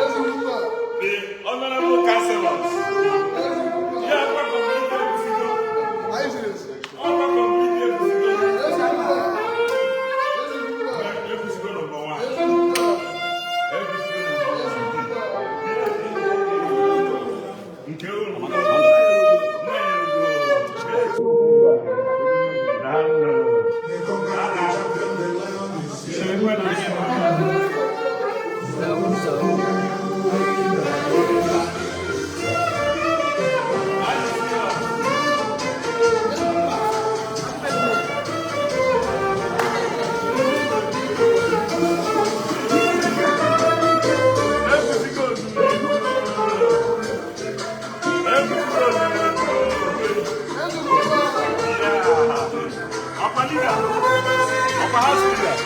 The honorable councillors. Ihe akwa community ekwusigo. Ọkwa community ekwusigo. Ekwusigo number one. Ekwusigo number one. Nke unu. Na-enye ugo. Daalụ. Chelekwe na anyị ma. Ekwusigo ozugbo. Ekwusigo ozugbo. Yeah. Ọkwa leader. Ọkwa house leader.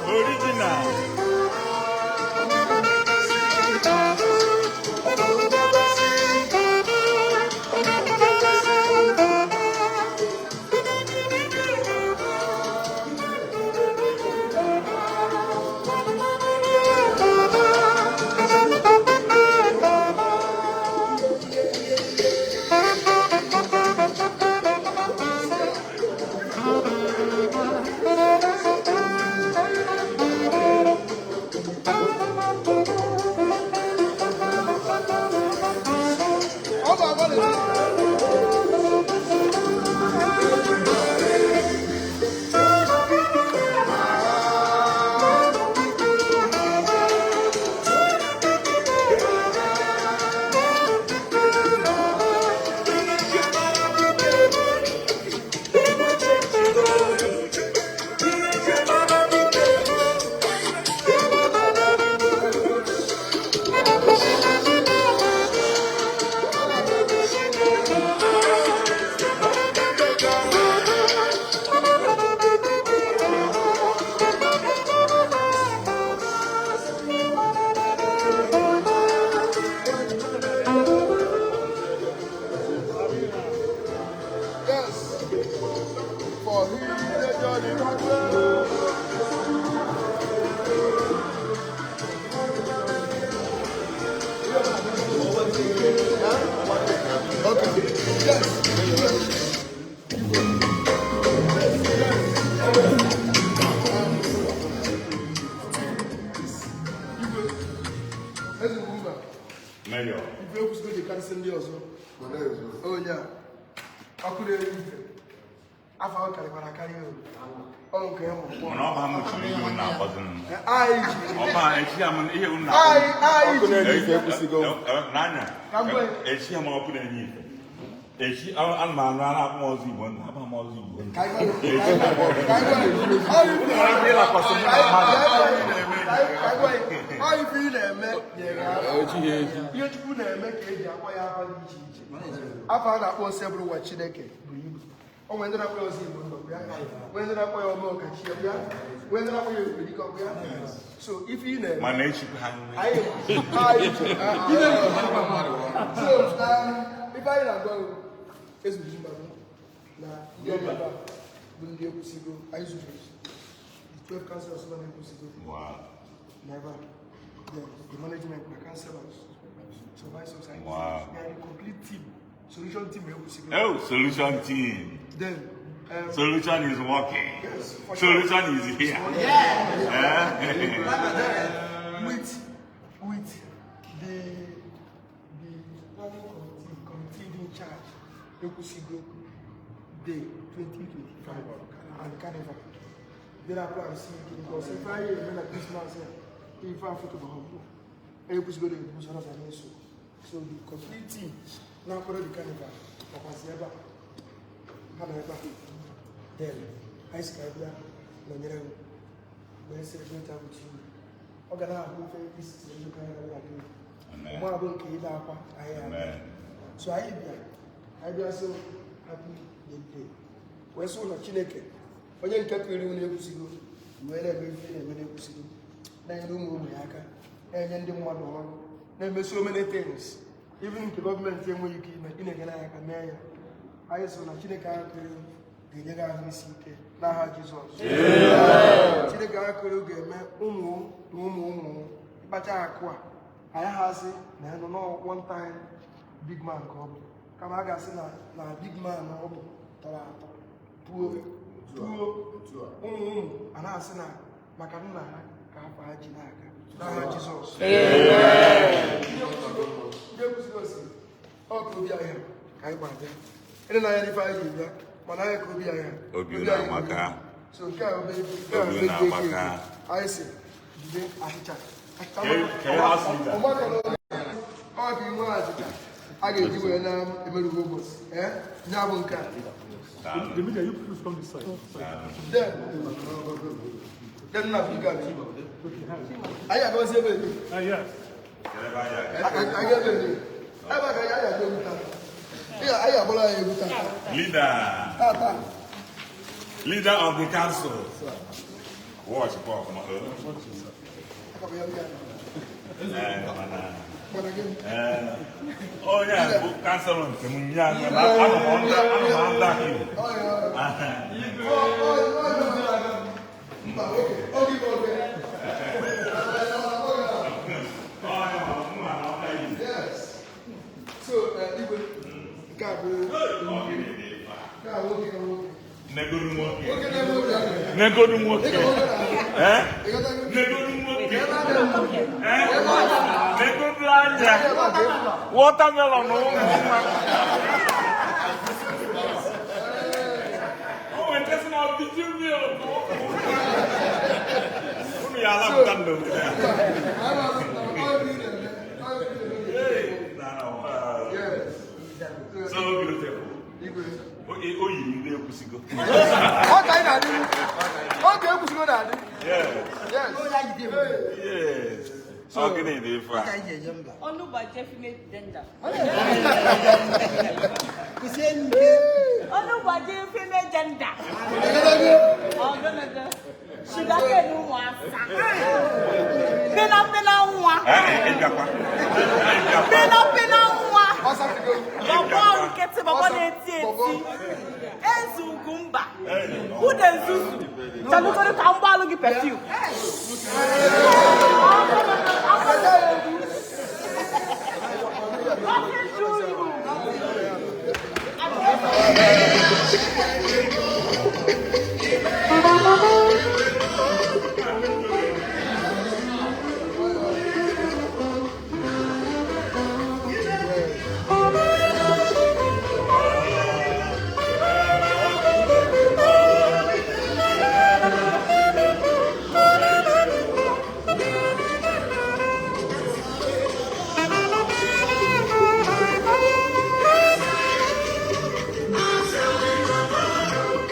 Original. Yes. For he the journey. Okay. Yes. Eze Ugwumba, Mayor. ife ekwusigo ji karịsị ndị ọzọ. Onye a, ọkụ na-eri ife, afọ ahụ karịkwara akarị o. Ọ nke ya mụrụ Mana ọ bụ ha mụchiri ihe unu na-akpọzi m. Anyị ji Ọ bụ echi ya m ihe unu anyị na-akpọ anyị ji m. Ife ekwusigo. N'anya. Ka m gwa ya. Echi ya m ọkụ na-enye ife. Echi ana m anụ a na-akpọ m ọzọ Igbo ndụ, akpọ m ọzọ Igbo ndụ. Ka anyị gwa ya, ka anyị gwa ya. Ọ ife Nwere ike ịlakwasị m na mmadụ. ka anyị gwa ya, ọ ife ị na-eme nyere aka. Ejighị eji. Ihe Chukwu na-eme ka eji akpọ ya afa dị iche iche. Afa a na-akpọ Osebụrụwa Chineke bụ Igbo. O nwere ndị na-akpọ ya Ọzọ Igbo ndụ ya, nwee ndị na-akpọ ya Ome Ọkachi ya, nwee ndị na-akpọ ya Ebubedike ọkụ ya. So ife ị na-eme Mana echikwa ha nri. anyị anyị so ife anyị na-agwa gị, Eze Ugwumba, na ndị ọbịa ebe a Bụ ndị Ekwusigo, anyị zuru ezu. The 12 councillors nọ na-Ekwusigo na ebe a. Then the management na councillors, supervisors, anyị yeah, the complete team, solution team Ekwusigo. Oh, solution team. Then Solution is working. Yes, for sure. Solution is here. Then, with the planning committee in charge, Ekwusigo Day 2025 and Carnival. Then I plan see because if I remember Christmas, if I photo Ekwusigo Day was not an issue. So the complete team now follow the carnival. Ọkwasị ebe a, ha nọ ebe a. Then anyị si ka anyị bịa nọnyere m wee celebrate with you. Ọ ga na-ahụ ife isi nzukọ anyị gara aga. Amen. Mụ abụ nke ịbe akwa anyị abịa. Amen. So anyị bịa so happy birthday. Wee sị ụlọ Chineke onye nke kụrụ unu Ekwusigo wee na-eme ife na-eme na-Ekwusigo, na-enyere ụmụ ụmụ ya aka, na-enye ndị mmadụ ọrụ, na-eme so many things even nke gọọmenti enweghị ike ime, ị na-enyere anyị aka mee ya. Anyị sị na Chineke ahụ kere ga-enye gị ahụ isi ike n'aha Jizọs. Chineke ahụ kere ga-eme ụmụ na ụmụ ụmụ ịkpacha akụ a anyị hazi na ya nọ nọ one time big man ka ọ bụ, kama a ga-asị na big man ọ bụ tọrọ atọ puo puo, ụmụ ụmụ a na-asị na maka nna ha ka afọ ha ji na-aga n'aha Jizọs. Ndị Ekwusigo si ọ ka obi anyị ha ka anyị gbabịa ịdị n'anya n'ife anyị ji bịa, mana anyị ka obi anyị ha. Obi unu amaka. So nke a obe nke a Obi obe unu dị amaka. Anyị si jide achịcha achịcha. Ka ha si da. Ọgbakọ n'oge ọ bụ inwe achịcha a ga-eji wee na-emerụgo ụbọchị ee ya bụ nke a. The media, you please come this side. Then na big abi anyị agawazi ebe ebe. Yes. Anyị ebe ebe ebe a ka anyị aga egwu tata. Anyị agbara anyị egwu tata. Leader. Tata. Leader of the council. Watch, Paul. Aka bụ ya bịa. Eh, mana. Mana gịnị? Eh, onye a bụ councilor nke m nye anya na anọ m under, anọ m under him. Ọ ya, ọ ọ ọ mba, oge oge oge. Onye ma mụ na under him. Yes. So, igwe, nke a bụ Ọ gịnị dị ife a? nke a nwoke ka nwoke. Negodu nwoke. Nwoke na-eme obi aṅụrị. Negodu nwoke. Dịka nwoke na-ahụ. Eh? Ịghọtago? Negodu nwoke. Ebe a na-eme obi. Eh? Negodu anya. Ebe a ga-efu. Watermelon ụmụ nwa. O nwere sị na ọbịjị milk ụmụ nwa. Unu ya alapụta n'obodo a. Mba, anyị na-asị na ọ bụ ihe na-eme, ọ bụ ihe na-eme. Hey, na, wow. Yes. So beautiful. Igwe. O yiri ndị Ekwusigo. Ọ ka anyị na-adị. Ọ ka Ekwusigo na-adị. Yes. Yes. Yes. Ọ gịnị dị ife a? Ọnụgbaje female gender. Kwụsie ike. Ọnụgbaje female gender. Ịghọtago? Ọgọnọgọ. Sugarcane ụmụasa. Pena pena nwa. Eh, ịbịakwa. Ịbịakwa. Pena pena nwa. Ọ sapụgo. Bọbọ nkịtị, bọbọ na-eti eti. Eze Ugwumba. Ude nzuzu. Chalụgodu ka m gbalụ gị perfume. Ọgọnọgọ. Nothing do you. Thank you.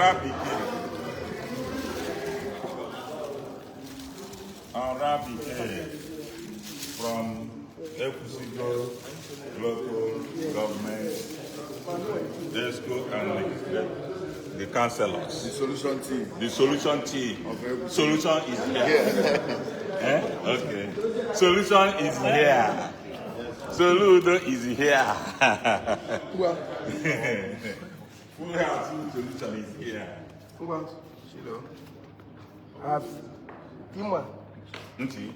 Unwrap the cake. Unwrap the cake from Ekwusigo local government, EXCO and the councillors. The solution team. The solution team. Of Ekwusigo. Solution is here. Eh? Okay. Solution is here. Soludo is here. Ngwa. Full house solution is here. Ngwa. Shilo. Ịma. Ntị.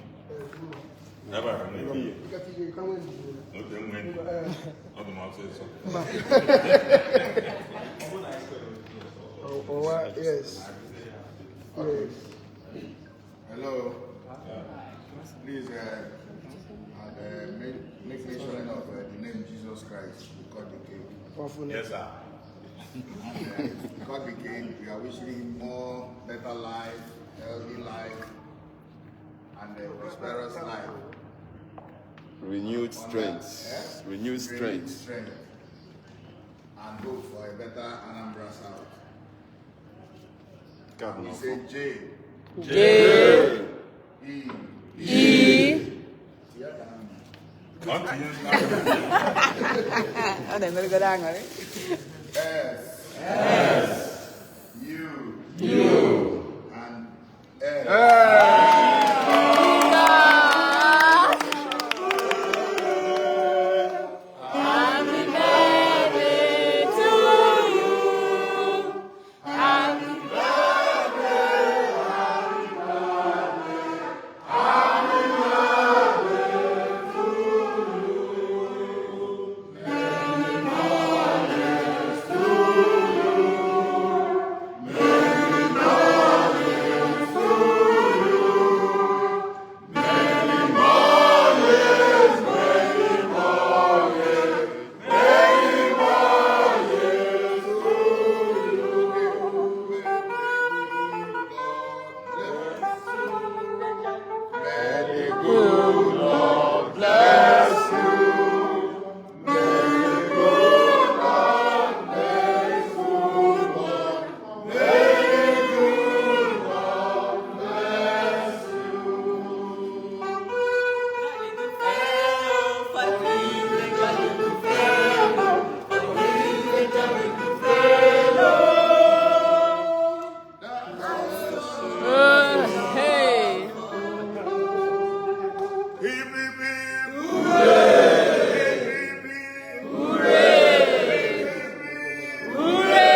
Ebe a ka m na-eti. Ịgafe ihe ka nwee ndidi. Oge nwee ndidi. Ọ dị m ọsịsọ. Ọwa, yes. Yes. Hello. Please make mention of the name Jesus Christ. We cut the cake. Ọfụna. Yes, sir. We cut the cake. We are wishing him more better life, healthy life, and a prosperous life. Renewed strength. Eh? Renewed strength. Strength. And hope for a better Anambra South. We say J. J. E. E. Ọ tinye Ọ na-emerigoro aṅụrị. S. S. U. U. And L. Happy birthday to you. Happy birthday. Happy May the good Lord bless you. May the good Lord bless you. May the good Lord bless you. Hey. Hip, hip, hip. Hooray! Hip, hip, hip. Hooray! Hooray!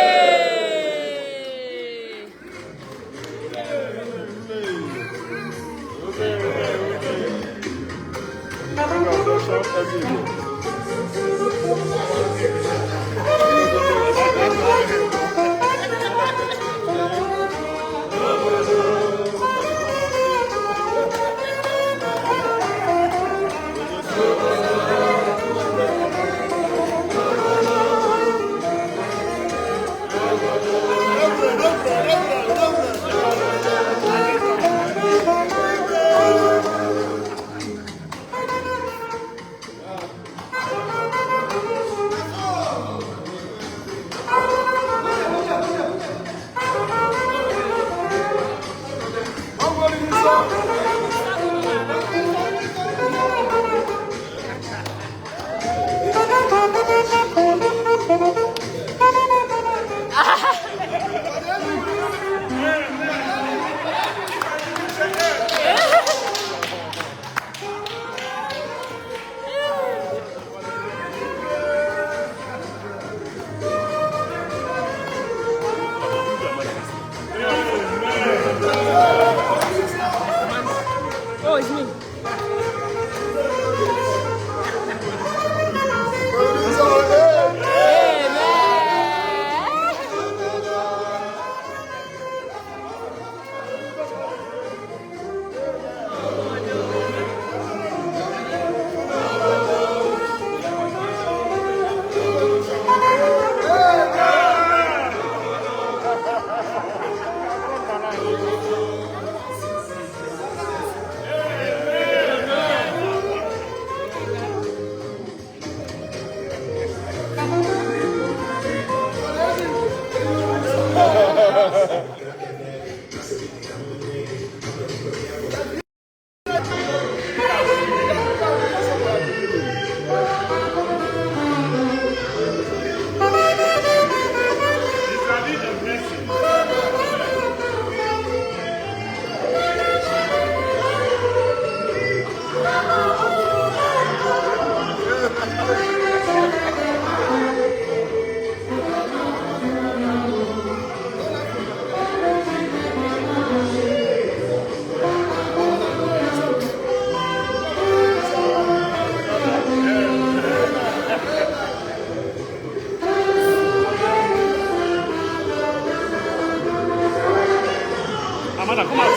Amanda, come out.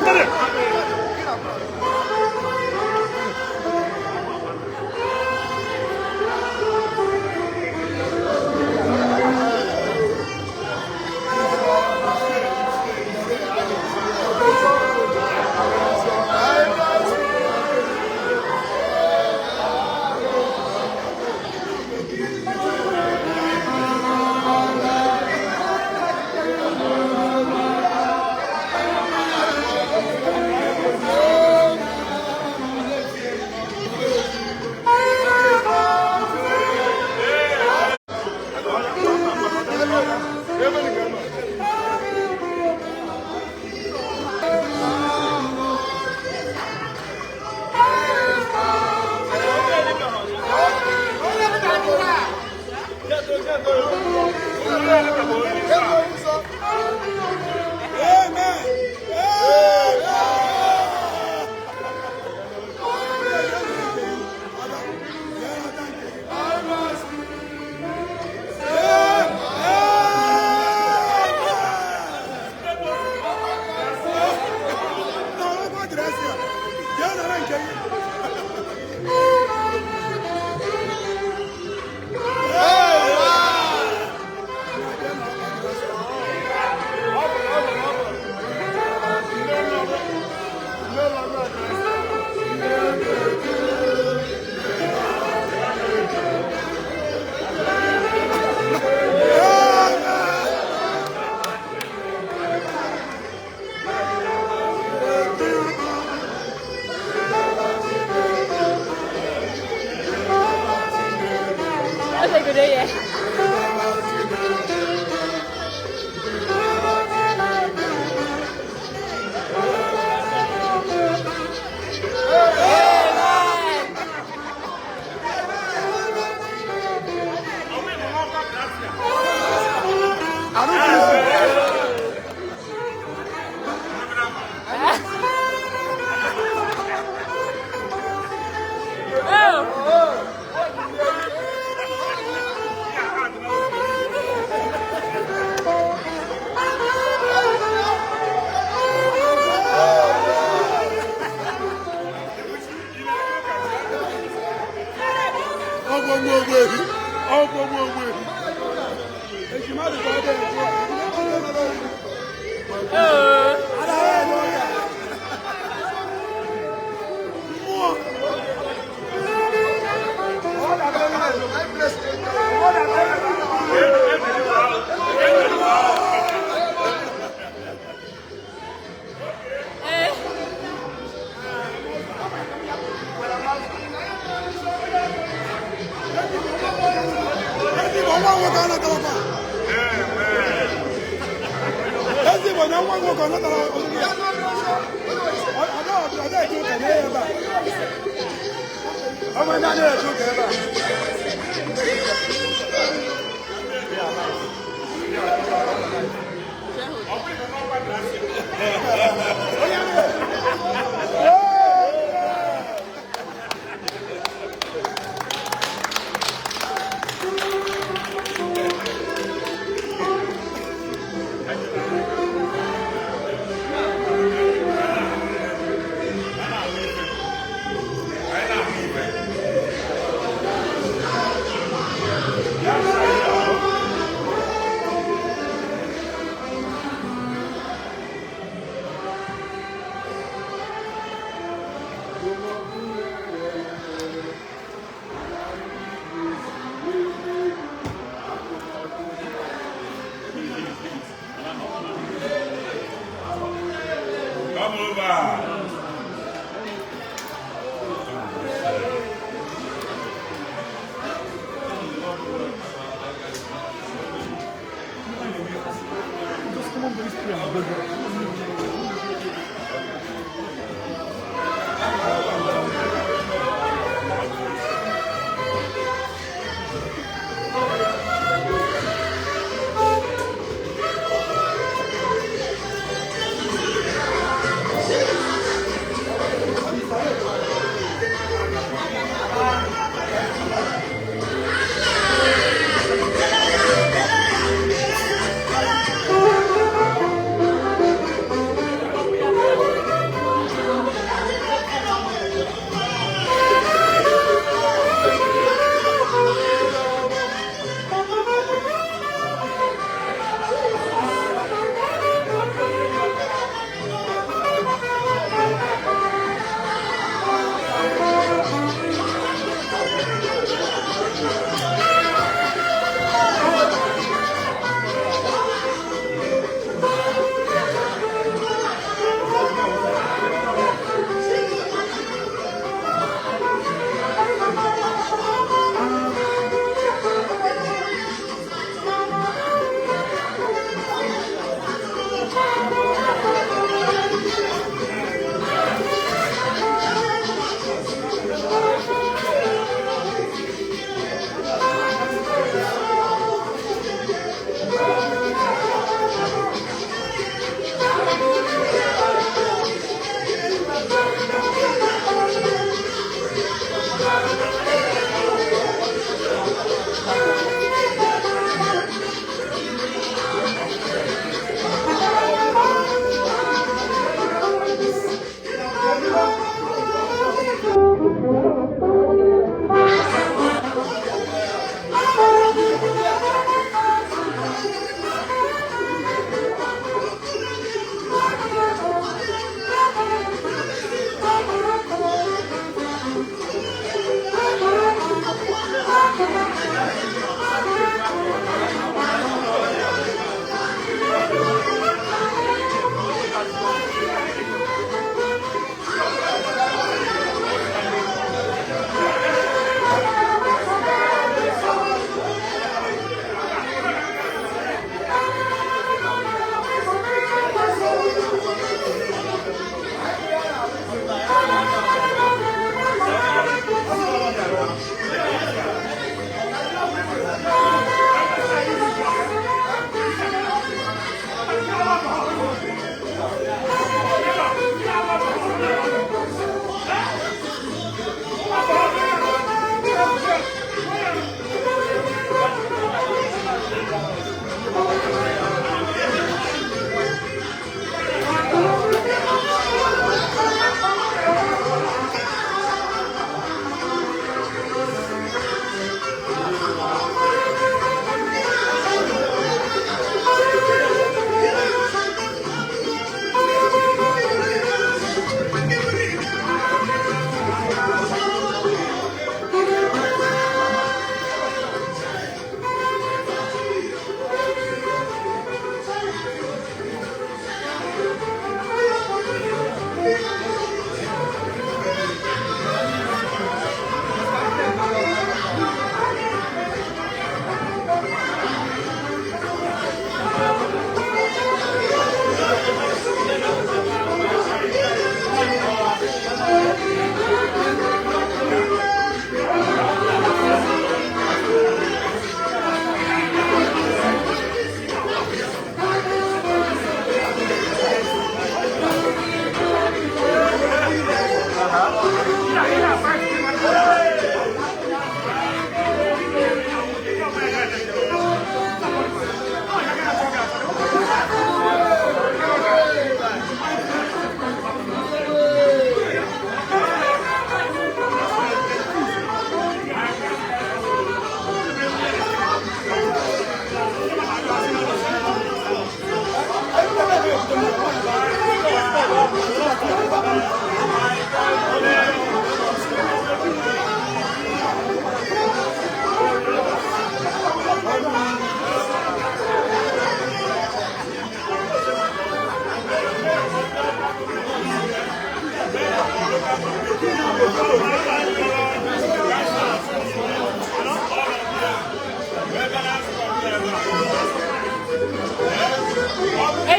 Get it. That's a good idea. Yeah.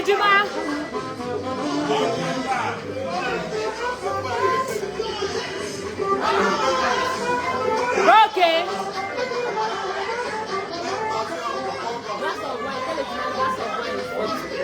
Ejima. Okay. Glass of wine. Tell Ejima glass of wine is 40.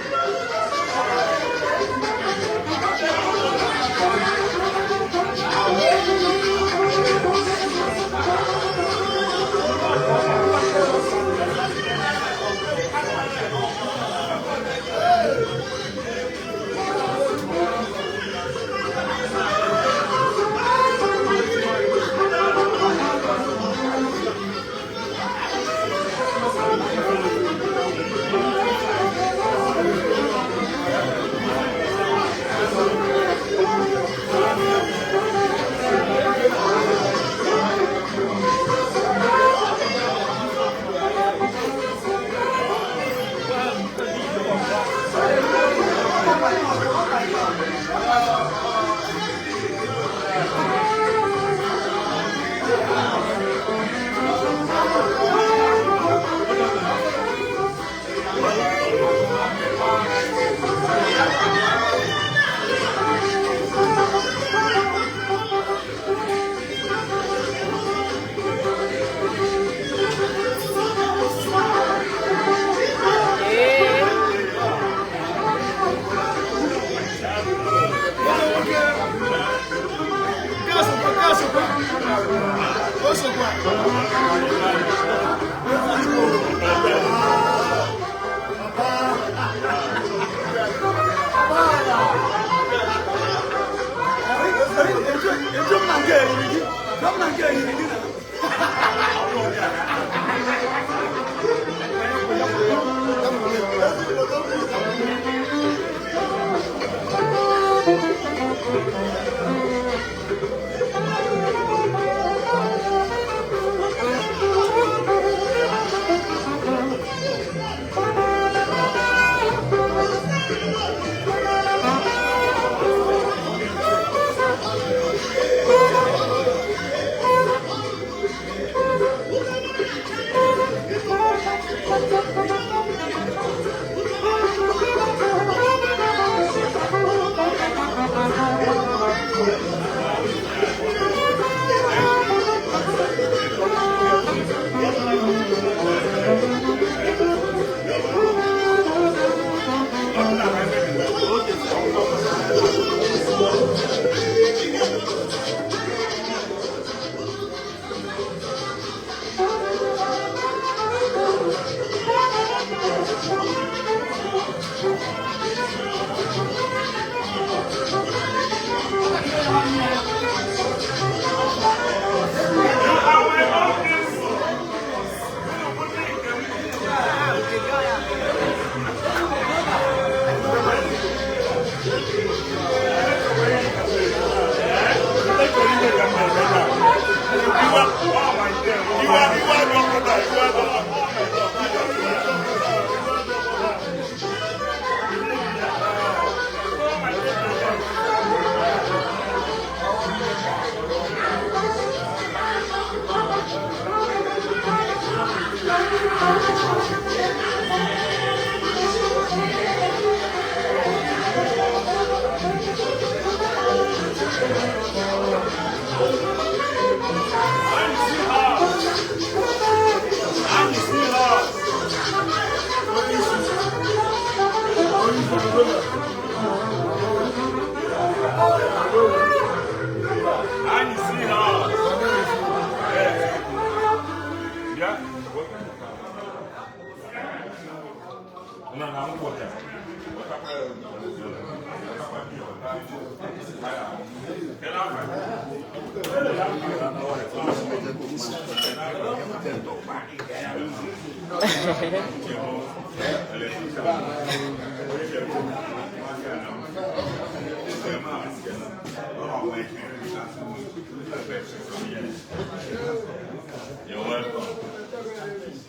You're welcome.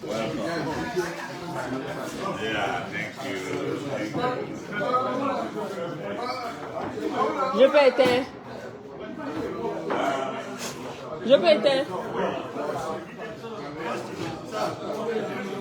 Welcome. Yeah, thank you. Thank you. Je peux éteindre. Je peux éteindre.